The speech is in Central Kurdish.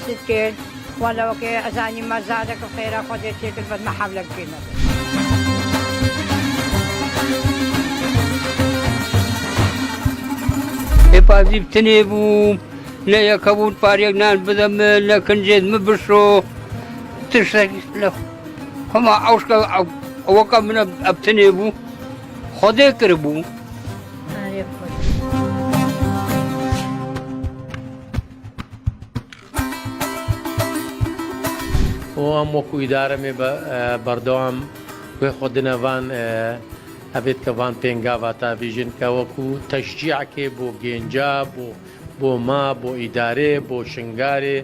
دەست کرد وەلە وەکێ ئەزانی مەزارەکە خێرا خۆدێ چێکرد بەس مە حەولە بکەین نەبێ. ئێ پازی بتنێ بووم نە یەکە بوون پارێک نان بدە من نە کنجێت من بشۆ تشتێک لە خۆما ئەوشکە ئەوەکە منە ئەبتنێ بوو خۆدێ کربوو. ئەم وەکو ئیدارەمێ بە بەردەوام گوێ خۆ دنەڤان ئەبێت کە ڤان پێنگاڤا تاڤیژن کە وەکو تەشجیعکێ بۆ گێنجا بۆ بۆ ما بۆ ئیدارێ بۆ شنگارێ.